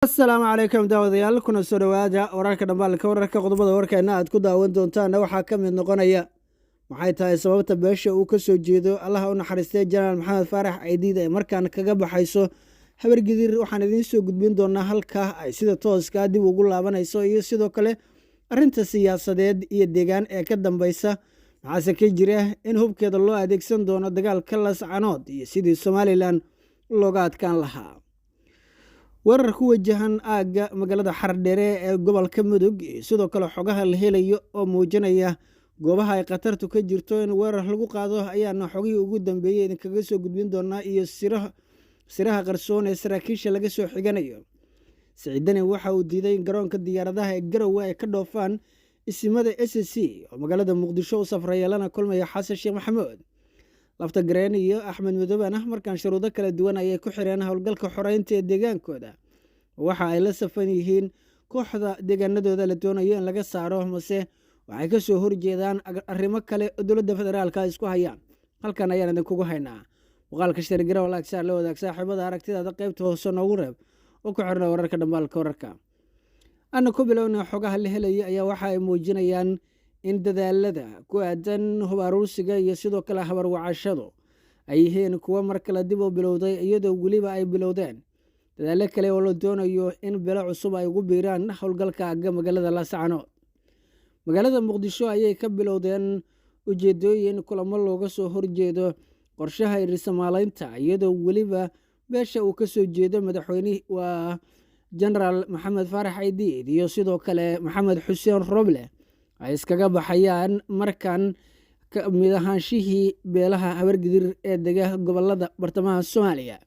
Asalaamu calaykum daawadayaal, kuna soo dhowaada wararka dhambaalka wararka. Qodobada warkeena aad ku daawan doontaanna waxaa ka mid noqonaya: maxay tahay sababta beesha uu ka soo jeedo Allaha u naxariistay Jenaraal Maxamed Faarax Caydiid ay markaan kaga baxayso Habargidir? Waxaan idiin soo gudbin doonaa halkaa ay sida tooskaa dib ugu laabanayso iyo sidoo kale arrinta siyaasadeed iyo deegaan ee ka dambeysa. Maxaase ka jira in hubkeeda loo adeegsan doono dagaalka Lascanood iyo sidii Somalilan looga adkaan lahaa? Weerar ku wajahan aagga magaalada Xardheere ee gobolka Mudug iyo sidoo kale xogaha la helayo oo muujinaya goobaha ay khatartu ka jirto in weerar lagu qaado ayaana xogihii ugu dambeeyey idinkaga soo gudbin doonaa, iyo siraha qarsoon ee saraakiisha laga soo xiganayo. Siciidani waxa uu diiday in garoonka diyaaradaha ee Garowe ay ka dhoofaan isimada SSC oo magaalada Muqdisho u safraya lana kulmaya Xasan Sheekh Maxamuud. Lafta Gareen iyo Axmed Midoobena markaan shuruudo kala duwan ayay ku xireen howlgalka xoreynta ee deegaankooda. Waxa ay la safan yihiin kooxda deegaanadooda la doonayo in laga saaro, mase waxay ka soo horjeedaan arrimo kale oo dowladda federaalka ay isku hayaan? Halkan ayaan idinkugu haynaa muuqaalka. Share garow, like saar, la wadaag saaxiibada, aragtidaada qaybta hoose noogu reeb oo ku xirna wararka dhambaalka wararka. Ana ku bilowna, xogaha la helaya ayaa waxa ay muujinayaan in dadaalada ku aadan hub aruursiga iyo sidoo kale habarwacashadu ay yihiin kuwo mar kale dib u bilowday, iyadoo weliba ay bilowdeen dadaalo kale oo la doonayo in bilo cusub ay ugu biiraan howlgalka agga magaalada Laascanood. Magaalada Muqdisho ayay ka bilowdeen ujeedooyin kulamo looga soo horjeedo qorshaha irisamaaleynta, iyadoo weliba beesha uu kasoo jeedo madaxweyne waa Jenaraal Maxamed Faarax Caydiid iyo sidoo kale Maxamed Xuseen Roble ay iskaga baxayaan markan mid ahaanshihii beelaha Habargidir ee dega gobolada bartamaha Soomaaliya,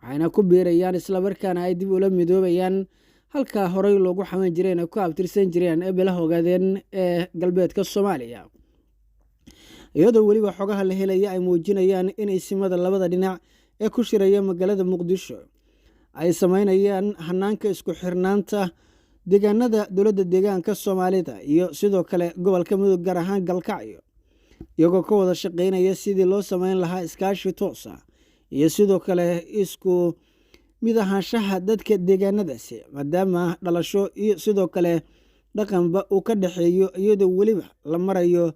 waxayna ku biirayaan islamarkaana ay dib ula midoobayaan halkaa horey loogu xaman jireen ay ku abtirsan jireen ee beelaha Ogaadeen ee galbeedka Soomaaliya, iyadoo weliba xogaha la helaya ay muujinayaan in isimada labada dhinac ee ku shiraya magaalada Muqdisho ay sameynayaan hanaanka isku xirnaanta deegaanada dowladda deegaanka Soomaalida iyo sidoo kale gobolka Mudug, gaar ahaan Galkacyo, iyagoo ka wada shaqeynaya sidii loo sameyn lahaa iskaashi toos ah iyo sidoo kale isku mid ahaanshaha dadka deegaanadaasi, maadaama dhalasho iyo sidoo kale dhaqanba uu ka dhexeeyo, iyadoo weliba la marayo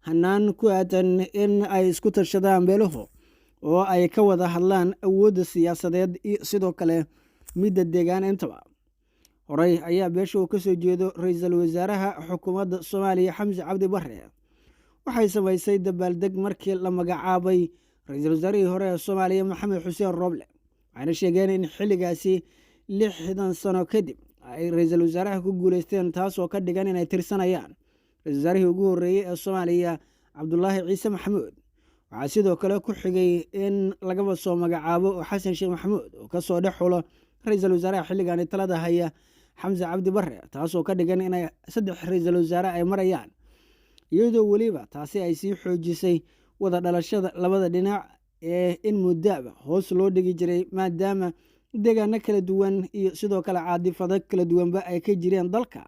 hanaan ku aadan in ay isku tashadaan beeluhu oo ay ka wada hadlaan awoodda siyaasadeed iyo sidoo kale midda deegaan intaba. Horey ayaa beesha uu kasoo jeedo ra-iisul wasaaraha xukuumadda Soomaaliya Xamse Cabdi Bare waxay samaysay dabaaldeg markii la magacaabay ra-iisul wasaarihii hore ee Soomaaliya Maxamed Xuseen Roble, waxayna sheegeen in xilligaasi 60 sano kadib ay ra-iisul wasaaraha ku guuleysteen, taasoo ka dhigan inay tirsanayaan ra-isul wasaarihii ugu horreeyey ee Soomaaliya Cabdulaahi Ciise Maxamuud. Waxaa sidoo kale ku xigay in lagaba soo magacaabo oo Xasan Sheekh Maxamuud uu kasoo dhex xulo ra-iisul wasaaraha xilligaani talada haya Xamse Cabdi Bare, taasoo ka dhigan inay saddex ra-iisul wasaare ay marayaan, iyadoo weliba taasi ay sii xoojisay wada dhalashada labada dhinac ee in muddoaba hoos loo dhigi jiray, maadaama deegaano kala duwan iyo sidoo kale caadifado kala duwanba ay ka jireen dalka,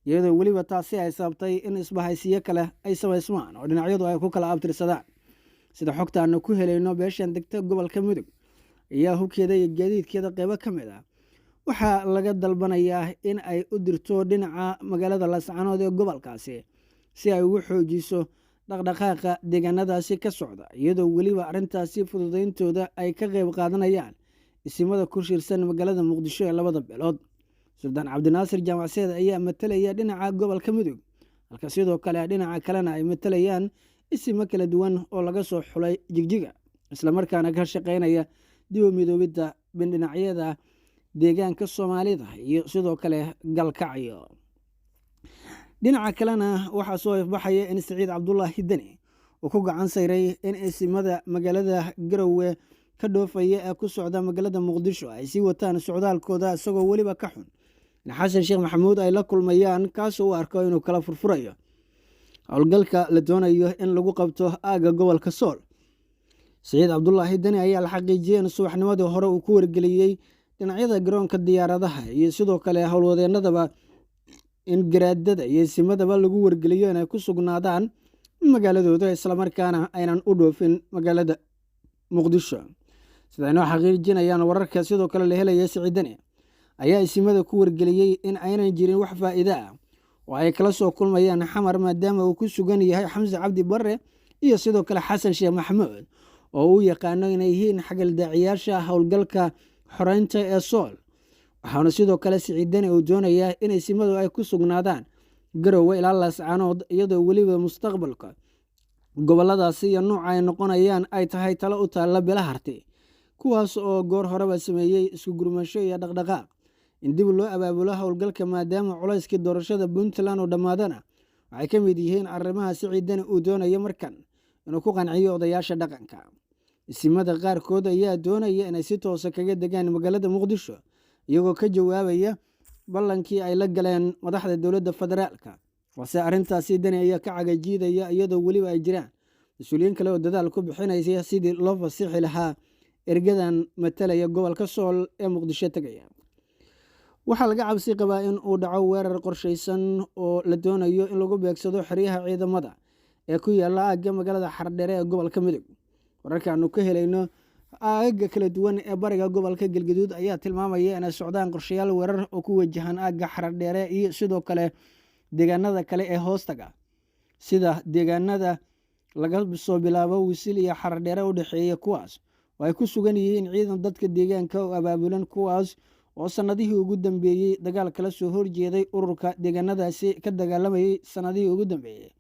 iyadoo weliba taasi ay sababtay in isbahaysiyo kale ay samaysmaan oo dhinacyadu ay ku kala abtirsadaan. Sida xogtaanu ku helayno, beeshan degta gobolka Mudug ayaa hubkeeda iyo gaadiidkeeda qeybo ka mid ah waxaa laga dalbanayaa in ay u dirto dhinaca magaalada Laascanood ee gobolkaasi si ay ugu xoojiso dhaqdhaqaaqa deegaanadaasi ka socda, iyadoo weliba arrintaasi fududeyntooda ay ka qeyb qaadanayaan isimada ku shirsan magaalada Muqdisho ee labada beelood. Suldaan Cabdinaasir Jaamacseed ayaa matalaya dhinaca gobolka Mudug, halka sidoo kale dhinaca kalena ay matalayaan isimo kala duwan oo laga soo xulay Jigjiga, islamarkaana ka shaqeynaya dib u midoobidda bindhinacyada deegaanka Soomaalida iyo sidoo kale Galkacyo. Dhinaca kalena waxaa soo ifbaxaya in Siciid Cabdulaahi Deni uu ku gacan sayray in isimada magaalada Garowe ka dhoofaya ee ku socda magaalada Muqdisho ay sii wataan socdaalkooda, isagoo weliba ka xun in Xasan Sheekh Maxamuud ay la kulmayaan, kaasoo u arko inuu kala furfurayo howlgalka la doonayo in lagu qabto aagga gobolka Sool. Siciid Cabdulaahi Deni ayaa la xaqiijiyey in subaxnimadii hore uu ku wargeliyey dhinacyada garoonka diyaaradaha iyo sidoo kale howlwadeenadaba in garaadada iyo isimadaba lagu wargeliyo inay ku sugnaadaan magaaladooda, islamarkaana aynan u dhoofin magaalada Muqdisho. Sida inoo xaqiijinayaan wararka sidoo kale la helaya, Siciid Deni ayaa isimada ku wargeliyey in aynan jirin wax faa'iido ah oo ay kala soo kulmayaan Xamar, maadaama uu ku sugan yahay Xamse Cabdi Barre iyo sidoo kale Xasan Sheekh Maxamuud, oo uu yaqaano inay yihiin xagaldaaciyaasha howlgalka xoreynta ee Sool. Waxaana sidoo kale Siciid Deni uu doonayaa in isimadu ay ku sugnaadaan Garowe ilaa Laascaanood, iyadoo weliba mustaqbalka goboladaasi iyo nuuca ay noqonayaan ay tahay talo u taalla Belaharti, kuwaas oo goor horeba sameeyey isku gurmasho iyo dhaqdhaqaaq in dib loo abaabulo howlgalka, maadaama culayskii doorashada Puntland oo dhammaadana waxay ka mid yihiin arrimaha Siciid Deni uu doonayo markan inuu ku qanciyo odayaasha dhaqanka. Isimada qaarkood ayaa doonaya inay si toosa kaga degaan magaalada Muqdisho, iyagoo ka jawaabaya ballankii ay la galeen madaxda dowladda federaalka, balse arrintaasi Deni ayaa ka cagajiidaya, iyadoo weliba ay jiraan mas-uuliyiin kale oo dadaal ku bixinaysa sidii loo fasixi lahaa ergadan matalaya gobolka Sool ee Muqdisho tegaya. Waxaa laga cabsi qabaa in uu dhaco weerar qorshaysan oo la doonayo in lagu beegsado xeryaha ciidamada ee ku yaala aagga magaalada Xardheere ee gobolka Mudug. Wararkaanu ka helayno aagga kala duwan ee bariga gobolka Galgaduud ayaa tilmaamaya inay socdaan qorshayaal weerar oo ku wajahan aagga Xardheere iyo sidoo kale deegaanada kale ee hoostaga, sida deegaanada laga soo bilaabo Wisil iyo Xardheere u dhexeeya, kuwaas oo ay ku sugan yihiin ciidan dadka deegaanka oo abaabulan, kuwaas oo sanadihii ugu dambeeyey dagaal kala soo horjeeday ururka deegaanadaasi ka dagaalamayay sanadihii ugu dambeeyey,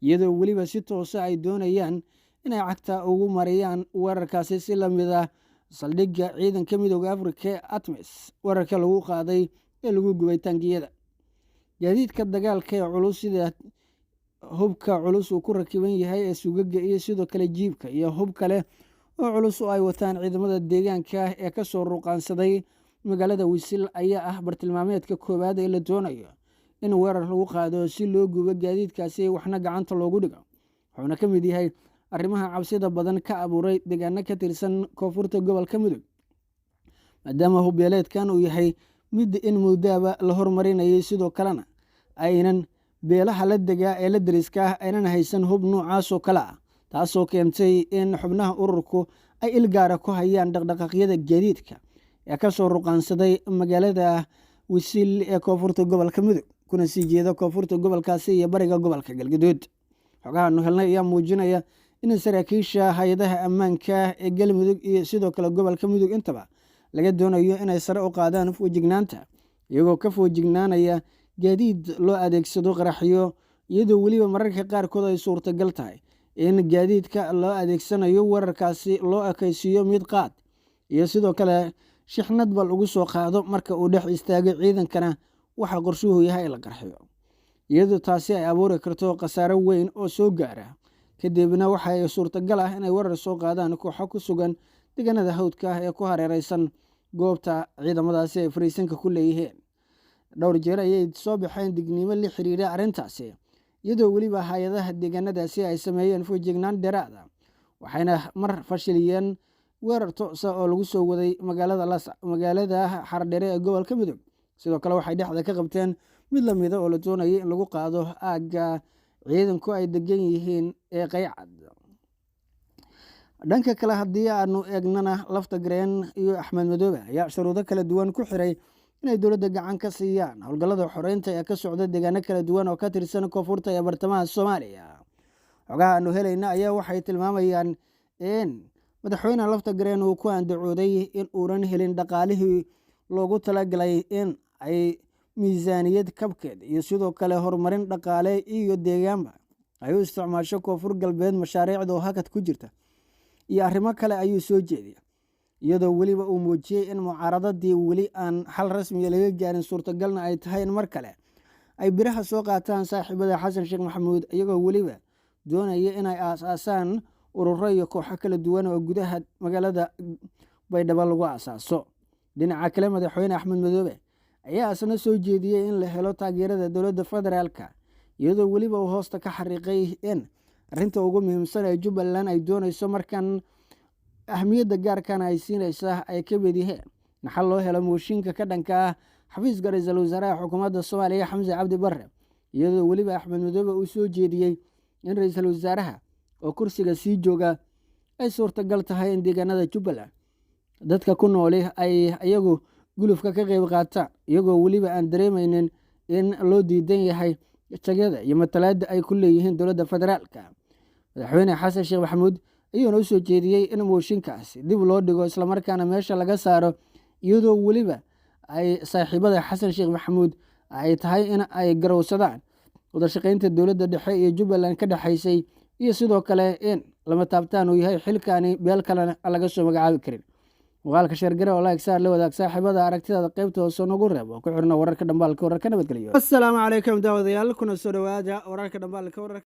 iyadoo weliba si toosa ay doonayaan inay cagta ugu mariyaan weerarkaasi si lamid ah saldhigga ciidanka Midooda Afrika ee ATMIS weerarka lagu qaaday ee lagu gubay taangiyada. Gaadiidka dagaalka ee culus, sida hubka culus uu ku rakiban yahay ee sugaga iyo sidoo kale jiibka iyo hub kale oo culus oo ay wataan ciidamada deegaanka ee kasoo ruqaansaday magaalada Wisil, ayaa ah bartilmaameedka koowaad ee la doonayo in weerar lagu qaado si loo gubo gaadiidkaasi waxna gacanta loogu dhigo. Wuxuuna ka mid yahay arrimaha cabsida badan ka abuuray deegaano ka tirsan koonfurta gobolka Mudug, maadaama hubbeeleedkan uu yahay mid in muddaaba la hormarinayay, sidoo kalena aynan beelaha la degaa ee la deriska ah aynan haysan hub noocaas oo kale ah, taasoo keentay in xubnaha ururku ay ilgaara ku hayaan dhaqdhaqaaqyada gaadiidka ee kasoo ruqaansaday magaalada Wisil ee koonfurta gobolka Mudug kuna sii jeeda koonfurta gobolkaasi iyo bariga gobolka Galgaduud. Xogahaanu helnay ayaa muujinaya in saraakiisha hay-adaha ammaanka ee Galmudug iyo sidoo kale gobolka Mudug intaba laga doonayo inay sare u qaadaan foojignaanta, iyagoo ka foojignaanaya gaadiid loo adeegsado qaraxyo, iyadoo weliba mararka qaarkood ay suurtagal tahay in gaadiidka loo adeegsanayo weerarkaasi loo ekaysiiyo mid qaad iyo sidoo kale shixnad bal ugu soo qaado marka uu dhex istaago ciidankana waxaa qorshuhu yahay in la qarxiyo, iyadoo taasi ay abuuri karto khasaaro weyn oo soo gaara. Kadibna waxay suurtagal ah inay weerar soo qaadaan kooxo ku sugan deegaanada hawdka ah ee ku hareereysan goobta ciidamadaasi ay fariisanka ku leeyihiin. Dhowr jeer ayay soo baxeen dignimo la xiriira arrintaasi, iyadoo weliba hay-adaha deegaanadaasi ay sameeyeen foojignaan dheeraada, waxayna mar fashiliyeen weerar toosa oo lagu soo waday magaalada Xardheere ee gobolka Mudug. Sidoo kale waxay dhexda ka qabteen mid lamida oo la doonayay in lagu qaado aagga ciidanku ay degan yihiin ee Qaycad. Dhanka kale haddii aanu eegnana, Lafta Gareen iyo Axmed Madoobe ayaa shuruudo kala duwan ku xiray inay dowladda gacan ka siiyaan howlgallada xoreynta ee ka socda deegaano kala duwan oo ka tirsan koonfurta ee bartamaha Soomaaliya. Xogaha aanu helayna ayaa waxay tilmaamayaan in madaxweyne Lafta Gareen uu ku andacooday in uunan helin dhaqaalihii loogu talagalay in ay miisaaniyad kabkeed iyo sidoo kale horumarin dhaqaale iyo deegaanba ay u isticmaasho Koonfur Galbeed, mashaariicda oo hakad ku jirta iyo arrimo kale ayuu soo jeediya, iyadoo weliba uu muujiyey in mucaaradadii weli aan xal rasmiya laga gaarin, suurtagalna ay tahay in mar kale ay biraha soo qaataan saaxiibada Xasan Sheekh Maxamuud, iyagoo weliba doonaya inay aas-aasaan ururo iyo kooxo kala duwan oo gudaha magaalada Baydhabo lagu aasaaso. Dhinaca kale, madaxweyne Axmed Madoobe ayaa isna soo jeediyey in la helo taageerada dowladda federaalka, iyadoo weliba uu hoosta ka xariiqay in arrinta ugu muhiimsan ee Jubbaland ay doonayso markan ahmiyadda gaarkana ay siinaysa ay ka mid yihiin in xal loo helo mooshinka ka dhanka ah xafiiska ra-iisul wasaaraha xukuumadda Soomaaliya Xamse Cabdi Barre, iyadoo weliba Axmed Madoobe uu soo jeediyey in ra-iisul wasaaraha oo kursiga sii jooga ay suurtagal tahay in deegaanada Jubbaland dadka ku nooli ay iyagu gulufka ka qeyb qaataan, iyagoo weliba aan dareemeynin in loo diidan yahay jagada iyo matalaada ay ku leeyihiin dowladda federaalka. Madaxweyne Xasan Sheekh Maxamuud ayuuna u soo jeediyey in mooshinkaasi dib loo dhigo, islamarkaana meesha laga saaro, iyadoo weliba ay saaxiibada Xasan Sheekh Maxamuud ay tahay in ay garowsadaan wadashaqeynta dowladda dhexe iyo Jubbaland ka dhexaysay, iyo sidoo kale in lama taabtaan uu yahay xilkaani, beel kalena aan laga soo magacaabi karin. Muuqaalka share garee oo like saar, la wadaag saaxiibada. Aragtidaada qaybta hoose nagu reeb oo ku xirna wararka dhambaalka wararka. Nabadgelyo. Asalaamu calaykum daawadayaal, kuna soo dhowaada wararka dhambaalka wararka.